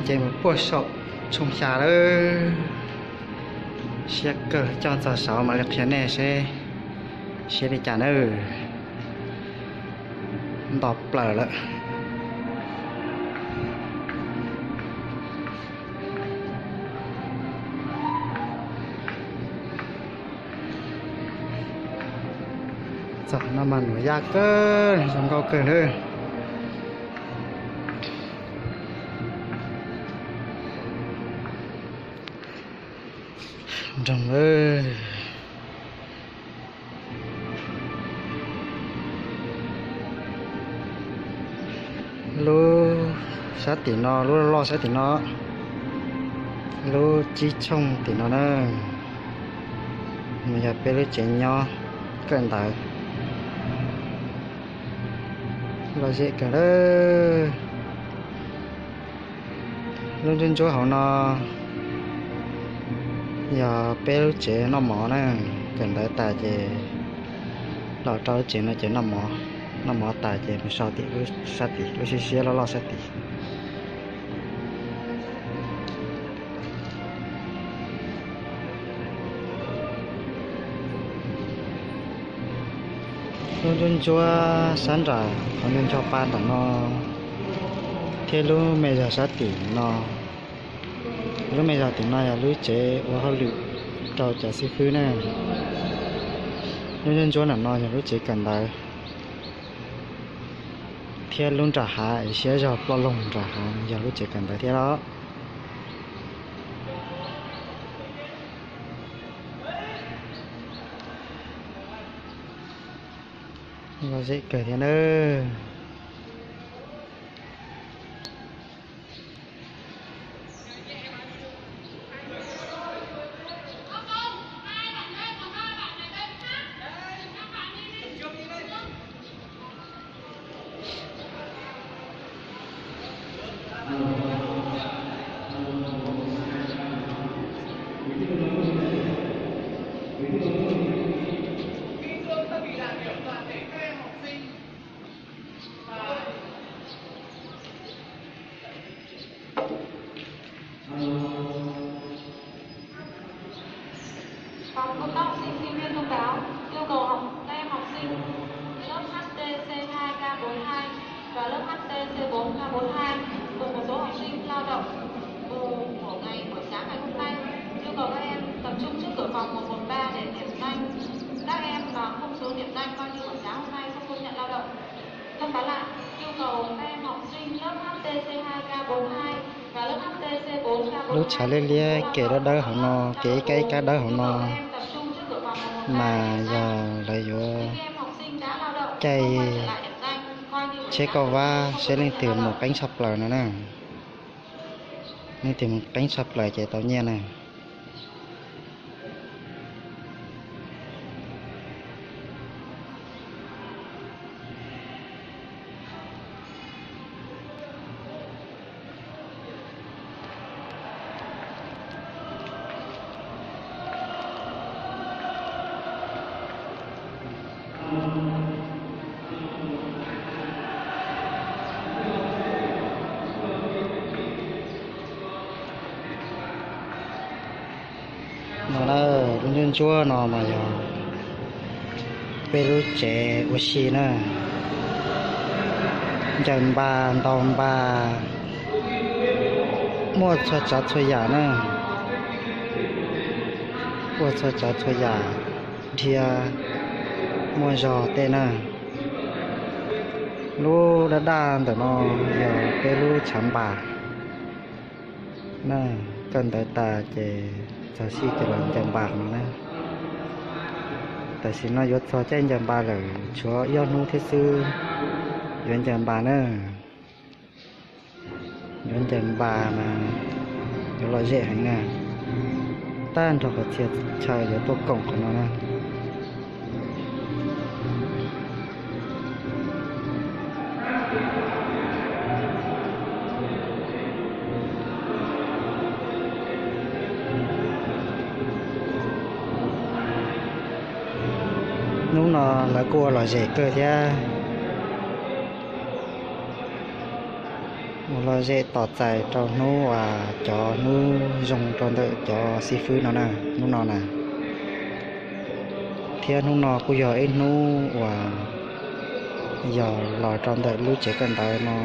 Ces mus puag saum tshooj xya lawm. Siab kawg, coj txog saud mam li qhia nej seb siab li cas nawb. Nto plaws lawm. Txog no mas nuam yaj kawg, zoo nkauj kawg nawb. Nroog, lub sab tim no, lub loj sab tim no, lub tsib tshooj tim no na, mas yog peb lub tsev nyob kawm ntawv. Lom zem kawg lawm. Lub ntsuab ntsuab hauv no yog peb lub tsev noj mov na. Kawm ntawv tas ces los rau lub tsev no ces noj mov, noj mov tas ces mus so tim lub sab tim, lub siab siab loj loj sab tim. Lub ntsuab ntsuab sab nram qhov ncho ncho pa nram no thiab lub me zog sab tim no. Lub me zog tim no yog lub tsev ua hauj lwm rau cov xib fwb na. Lub ntsuab ntsuab nram no yog lub tsev kawm ntawv, thiab lub nram hav es siab zog ploj loog nram hav yog lub tsev kawm ntawv thiab los. Lom zem kawg thiab nawb. Phòng công tác học sinh sinh viên thông báo yêu cầu học, các em học sinh lớp H T C hai K bốn hai và lớp H T C bốn K bốn hai cùng một số học sinh lao động mùa, mùa ngày buổi sáng ngày hôm nay, yêu cầu các em tập trung trước cửa phòng một một ba để điểm danh. Các em mà không xuống điểm danh coi như buổi sáng hôm nay không công nhận lao động. Thông báo lại, yêu cầu các em học sinh lớp H T C hai K bốn hai và lớp H T C bốn K bốn hai. Lub tshav liab liab, kev dawb dawb hauv no, kev ib kab ib kab dawb hauv no, mas yog lawv yuav caij tsheb kauj vab seb leej twg mus qeeb tshaj plaws no na. Leej twg mus qeeb tshaj plaws ces tau nyiaj na. No na, lub ntsuab ntsuab no mas yog peb lub tsev ua si na. Ncaws npas, ntaus npas, muaj txhua tsav txhua yam na. Muaj txhua tsav txhua yam, dhia, muaj zog tej na. Lub daj daj ntawm no yog peb lub tshav npas. Kawm ntawv tas ces txog sij ces los ncaws npas no na. Tam sim no yuav txog caij ncaws npas lawm, tshuav ib ob hnub thiab xwb yuav ncaws npas na. Yuav ncaws npas mas yuav lom zem heev na. Tag nrho qhov txhia chaw yuav tuaj koom qhov no na. Hnub no lawv kuj ua lom zem kawg thiab. Mus lom zem tos txais rau hnub uas cov hnub zoo rau ntawm cov xib fwb no na, hnub no na. Thiab hnub no kuj yog ib hnub uas yog los rau ntawm lub tsev kawm ntawv no